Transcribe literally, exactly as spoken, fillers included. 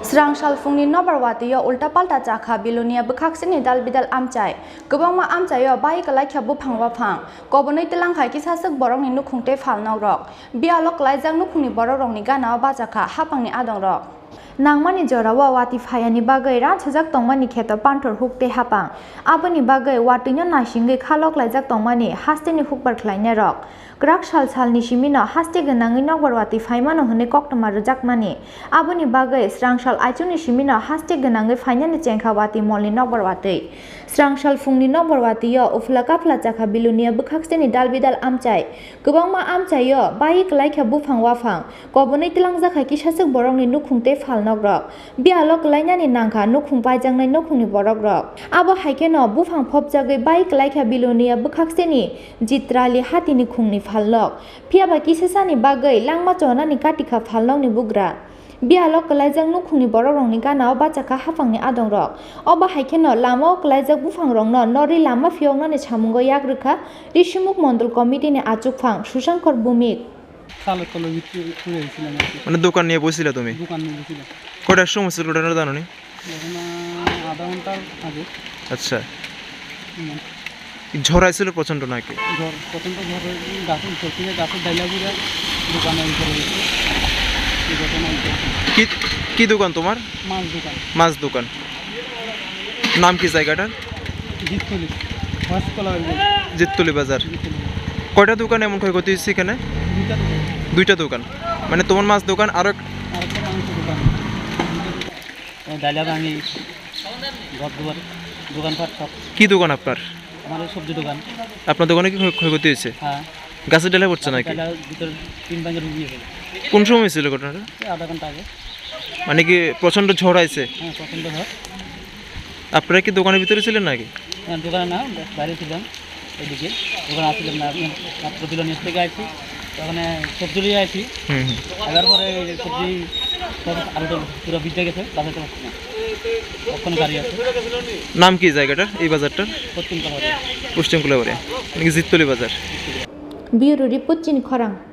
Srang sal phungni nobar watwi-o ulta palta chakha Bilonia bwkhaksini dal bidal amchai. Kwbangma amchai-o bai kwlaikha buphang waphang. Kobonwi twlangkha kisaswk borokni nukhung tei phalnokrok. Biyalo kwlaijak nukhungni borokrokni gana-o bachakha hapangni adongrok. Nangmani jorao watwi phayani bagwi ransajak tongmani kheto panthor huk tei hapang. Aboni bagwi watwino naisingwi khalo kwlaijak tongmani hasteni hukbar khlainairok. Kwrak sal salni simino haste gwnangwi nokbar watwi phaimano hwnwi koktwma rwjakmani. Aboni bagwi srang sal aichukni simino haste gwnangwi phainani chengkha watwi molni nokbar watwi. Srang sal phungni nokbar watwi-o uphla kaphla chakha Bilonia bwkhaksini dal bidal amchai. Kwbangma amchai-o bai kwlaikha buphang waphang. Kobonwi twlangjakha kisaswk borokni nukhung tei phalnokrok. Biyalo kwlainani nangkha nukhung paijaknai nukhungni borokrok. Abo hai kheno buphang phopjagwi bai kwlaikha Bilonia bwkhaksini Jitrali hatini khungni phalnok. Phiyaba kisasani bagwi langma chonani katikha phalnokni bugra. Biyalo kwlaijak nukhungni borokrokni gana-o bachakha hapangni adongrok. Obo hai kheno lama-o kwlaijak buphangrokno norwi lama phiyoknani samungo yak rwkha Rishimukh Mondol Committee-ni achukphang Susankor Bhumik. সালের তলে বিক্রি করে এসেছিলাম আর কি। মানে দোকান নিয়ে বসেছিলে তুমি? দোকান নিয়ে বসেছিলাম। কটার সময় ছিল ঘটনাটা জানো নি? ঘটনা আধা ঘন্টার আগে। আচ্ছা। হুম। ঝড় আইছিল প্রচণ্ড নাকি? ঝড়, প্রচণ্ড ঝড় হয়েছে, গাছের, ঝড় থেকে গাছের ডাইলা ঘুরে দোকানের উপরে হয়েছে। এই ঘটনা হয়েছে। কি, কি দোকান তোমার? মাছ দোকান। মাছ দোকান। নাম কি জায়গাটার? জিততলি, ফার্স্ট কলাবাড়ি। জিততলি বাজার। জিততলি। কয়টা দোকান এমন ক্ষয়ক্ষতি হয়েছে এখানে? দুইটা দোকান। দুইটা দোকান। মানে তোমার মাছ দোকান, আরো এক- আরেকটা মাংস দোকান। দুইটা দোকান। এ, ডালিয়া ভাঙি, ঘর দুয়ার, দোকানপাট সব। কি দোকান আপনার? আমার ওই সবজি দোকান। আপনার দোকানে কি ক্ষয়-, ক্ষয়ক্ষতি হয়েছে? হ্যাঁ। গাছের ডালে পড়ছে নাকি? গাছের ডালে ভিতরে তিন ভাঙে রুগী হয়েছে। কোন সময় হয়েছিল ঘটনাটা? এই আধা ঘন্টা আগে। মানে কি প্রচণ্ড ঝড় আইছে? হ্যাঁ, প্রচণ্ড ঝড়। আপনারা কি দোকানের ভিতরে ছিলেন নাকি? হ্যাঁ, দোকানে না, বাইরে ছিলাম, এদিকে। দোকানে আসছিলাম না, আমি মাত্র বিলনিয়া থেকে আসছি। তো ওখানে সবজি নিয়ে আসি। হুম, হুম। আসার পরে এই যে সবজি সব আলু টালু পুরো ভিজে গেছে, বাঁচাতে পারছি না। ওখানে গাড়ি আছে। নাম কি জায়গাটার, এই বাজারটার? পশ্চিম কলাবাড়ি। পশ্চিম কলাবাড়ি। মানে কি জিততলি বাজার? Bureau report, Chini Khorang.